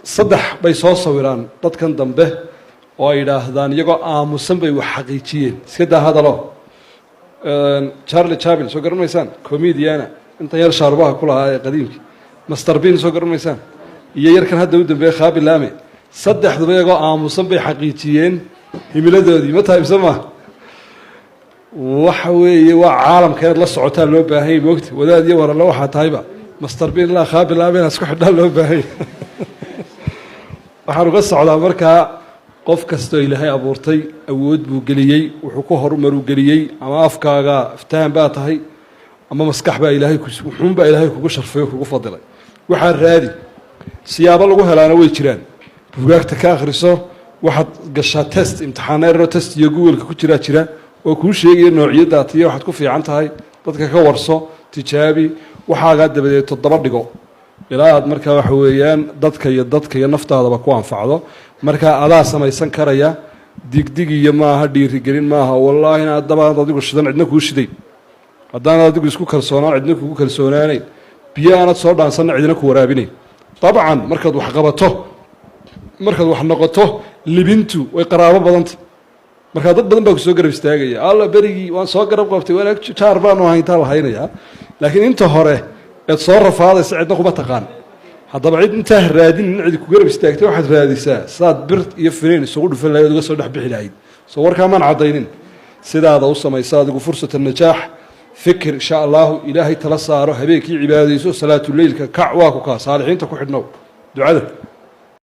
Saddex bay soo sawiraan dadkan dambe oo ay yidhaahdaan iyagoo aamusan bay wax xaqiijiyeen. Iska daa hadalo. Charlie Chaplin soo garan maysaan, comedian-a intan yar shaarubaha ku lahaa ee qadiimkii, Master Bean soo garan maysaan, iyo yarkan hadda u dambeeye Khaby Lame. Saddexduba iyagoo aamusan bay xaqiijiyeen himiladoodii. Ma tahay mise ma? Waxa weeye, waa caalamka inaad la socotaa loo baahanyay, moogta. Wadaad iyo warale waxaa tahayba, Master Bean ilaa Khaby Lame inaad isku xidhaan loo baahanya. Waxaan uga socdaa markaa, qof kastoo Ilaahay abuurtay awood buu geliyey, wuxuu ku horumaruu geliyey. Ama afkaaga iftahan baa tahay, ama maskax baa Ilaahay, wuxuun baa Ilaahay kugu sharfay oo kugu fadilay. Waxaa raadi, siyaabo lagu helaana way jiraan. Bugaagta ka akhriso, waxaad gashaa test, imtixaaneero test iyo Google-ka ku jiraa jira oo kuu sheegaya noociyadaatiyo waxaad ku fiican tahay. Dadka ka warso, tijaabi waxaagaa, dabadeed toddoba dhigo ilaa aad markaa waxa weeyaan dadka iyo naftaadaba ku anfacdo. Markaa adaa samaysan karaya. Digdig iyo maaha, dhiirigelin maaha. Wallaahi in addabaad adigu shidan cidna kuu shiday, haddaanad adigu isku kalsoonaan cidna kugu kalsoonaanayn, biyo aanad soo dhaansanna cidna ku waraabinayn. Dabcan markaad wax qabato, markaad wax noqoto, libintu way qaraabo badanta. Markaa dad badan baa kusoo garab istaagaya. Alla, berigii waan soo garab qabtay, wanaag jaar baanu ahay, intaa la haynayaa. Laakiin inta hore eed soo rafaadaysa cidna kuma taqaan. Haddaba cid intaa raadin in cidi ku garab istaagtay, waxaad raadisaa sidaad bir iyo finiin isugu dhufan lahayd, uga soo dhex bixi lahayd. Soo warkaamaan caddaynin? Sidaada u samaysa adigu fursat najaax. Fikir, insha Allahu. Ilaahay tala saaro, habeenkii cibaadayso, salaatuleylka kac, waa ku kaa saalixiinta ku xidhnow ducada.